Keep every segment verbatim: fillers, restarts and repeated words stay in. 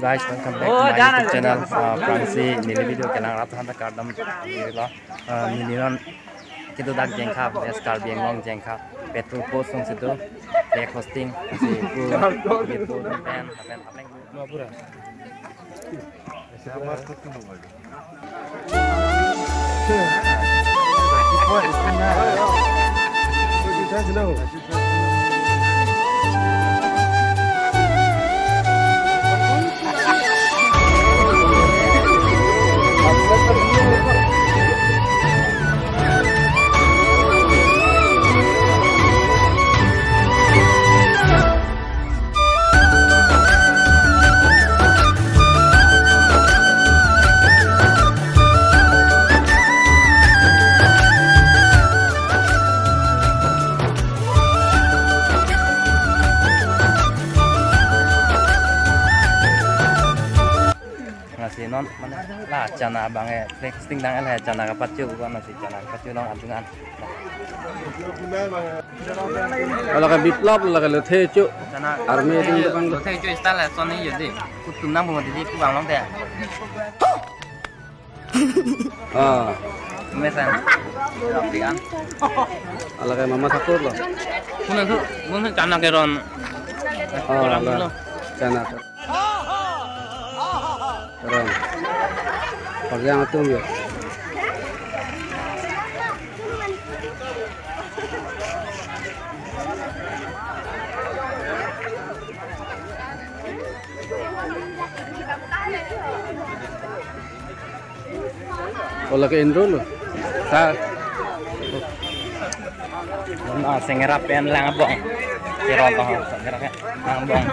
Guys, welcome back to my YouTube channel. Uh, aphrangsi neli video kelang rat hanta kardom nilo. Uh, neli non kedo dak Jengkha, West Karbi Anglong Jengkha petrol post along si do flag hoisting. Si pu, pu pen, pen, pen. Lasi non mane la chana abang e flag hoisting dang, la chana kapathu ko, lasi chana kapathu long adung an. Ala ke biplap, ala ke lothe chu. Chana army ding depan lo. Lothe chu style la soni yodi. Kutum nang bunga didi ku bang long de. Ah. Mesan. Rapian. Ala ke Mama Thakur lo. Kunan tu, kunan tu chana keron. Ah, kolam ala lo. Chana. Ron. Parjang atum yo. Ola ke enroll lo. Ta. Na sengera pen lang bong. Kiro to sengera pen lang bong.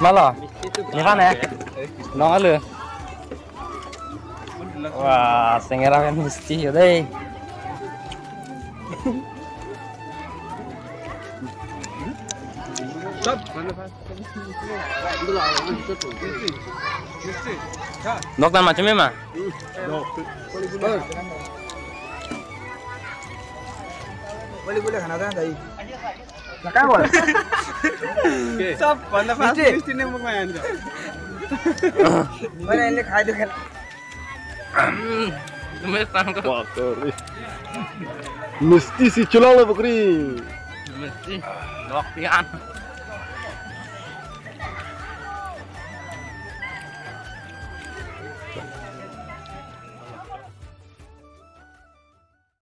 Malo. Ni kan eh? Nong alu. Wah, sengera kan mesti ya deh. Dokter macam mana? Boleh boleh khana dah tadi. Nakang wala. Sab banda fast. Misti. Misti ne mukmayan jo. Mana ini khai dukhan. Hmm, tumit tang ko. Bakri. Misti si chulang lo bakri. Misti. Dok pian.